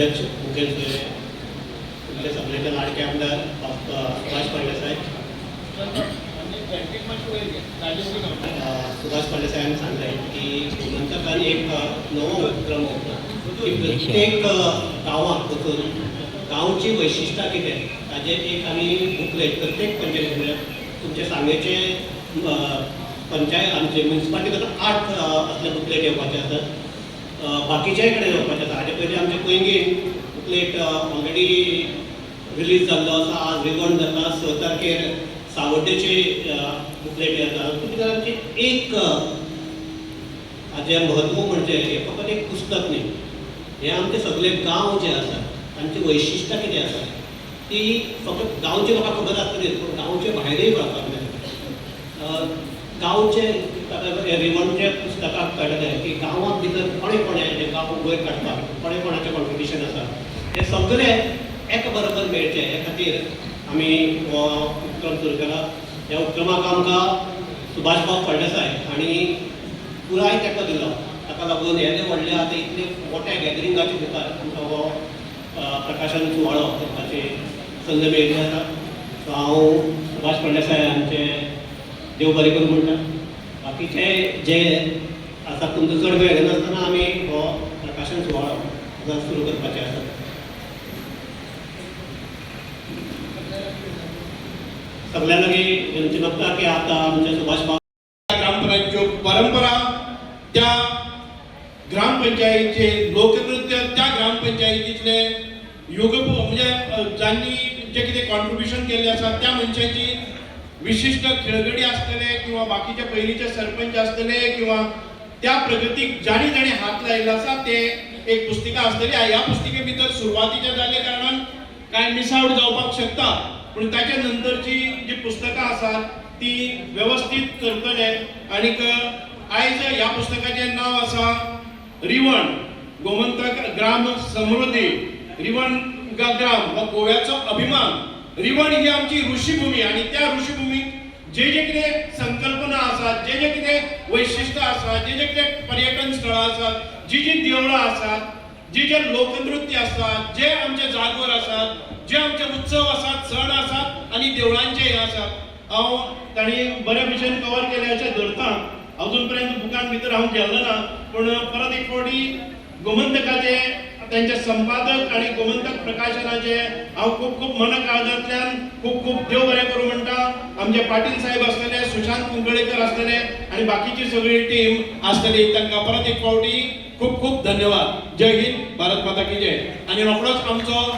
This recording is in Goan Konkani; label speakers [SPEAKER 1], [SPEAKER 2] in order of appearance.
[SPEAKER 1] अध्यक्ष मुखेल सोयरे, तुमचे सगळ्याचे लाडके आमदार सुभाष फळदेसाय, सुभाष फळदेसायान सांगलें की गोमंतकान एक नवो उपक्रम होता की प्रत्येक गांवाक वचून गांवची वैशिश्टां कितें ताजेर एक आमी बुकलेट प्रत्येक पंचायती, म्हळ्यार तुमचे सांगेचे पंचायत, आमचे म्युनिसिपालिटी आतां 8 असले बुकलेट येवपाचे आसात, बाकीच्याय कडेन येवपाचे आसा. हाजे पयलीं आमचे पैंगीण बुकलेट ऑलरेडी रिलीज जाल्लो आसा. आज रिवण जाता. 6 तारखेर सावड्डेचे बुकलेट येता. भितर आमची एक हाजें म्हत्व म्हणजे हें फकत एक पुस्तक न्ही, हे आमचे सगळे गांव जे आसात तांची वैशिश्टां कितें आसा ती फकत गांवच्या लोकांक खबर आसतली, पूण गांवचे भायरय कळपाक जाय. गांवचे हे रिवणचे पुस्तकाक कळटलें की गांवांत भितर कोणे कोणे हे गांव वयर काडपाक कोणे कोणाचें कॉन्ट्रिब्युशन आसा, हे सगळे एका बरोबर मेळचे हे खातीर आमी हो उपक्रम सुरू केला. ह्या उपक्रमाक आमकां सुभाष बाब फळदेसाय हांणी पुराय तेंको दिलो. ताका लागून हे व्हडले आतां इतले मोठ्या गॅदरिंगाचे भितर आमकां हो प्रकाशन सुवाळो करपाची संद मेळिल्ली आसा. सो हांव सुभाष फळदेसाय आमचे देव बरें करूं म्हणटा. बाकीचे जे आसा, तुमकां चड वेळ घेनासतना आमी हो प्रकाशन सुवाळो आतां सुरू करपाचे आसा. सगळ्यां लागीं विनंती मागता की आतां आमचे सुभाष बाब
[SPEAKER 2] ग्रामपंचायतीच्यो परंपरा, त्या ग्रामपंचायतीचे लोकनृत्य, त्या ग्रामपंचायतीतले योग, म्हणजे जांणी जे कितें कॉन्ट्रिब्युशन केल्लें आसा त्या मनशाची विशिश्ट खेळगडी आसतले किंवा बाकीचे पयलींचे सरपंच आसतले किंवा त्या प्रगतीक जाणी जाणी हात लायिल्लो आसा ते एक पुस्तिका आसतली. ह्या पुस्तिके भितर सुरवातीच्या जाल्ल्या कारणान कांय मिस आवट जावपाक शकता, पूण ताच्या नंतरची जी पुस्तकां आसात ती वेवस्थीत करतले. आनीक आयज ह्या पुस्तकाचें नांव आसा रिवण गोमंतक ग्राम समृद्धी. रिवण ग्राम हो गोव्याचो अभिमान. रिवण ही आमची ऋषीभूमी आनी त्या ऋषीभूमीक जे जे कितें संकल्पना आसात, जे जे कितें वैशिश्ट आसात, जे जे कितें पर्यटन स्थळां आसात, जी जी देवळां आसात, जी जे लोकनृत्य आसात, जे आमचे जागोर आसात, जे आमचे उत्सव आसात, सण आसात आनी देवळांचे हे आसात, हांव तांणी बऱ्या भशेन कवर केले अशें धरता. अजून पर्यंत बुकान भितर हांव गेल्लो ना, पूण परत एक फावटी गोमंतकाचे त्यांचे संपादक आणि गोमंतक प्रकाशनाचे हांव खूब खूब मन काळजांतल्यान खूब खूब देव बरें करूं म्हणटा. आमचे पाटील साहेब आसतले, सुशांत कुंकळेकर आसतले आणि बाकीची सगळी टीम आसतली, तांकां परत एक फावटी खूब खूब धन्यवाद. जय हिंद, भारत माता की जय. आणि रोखडोच आमचो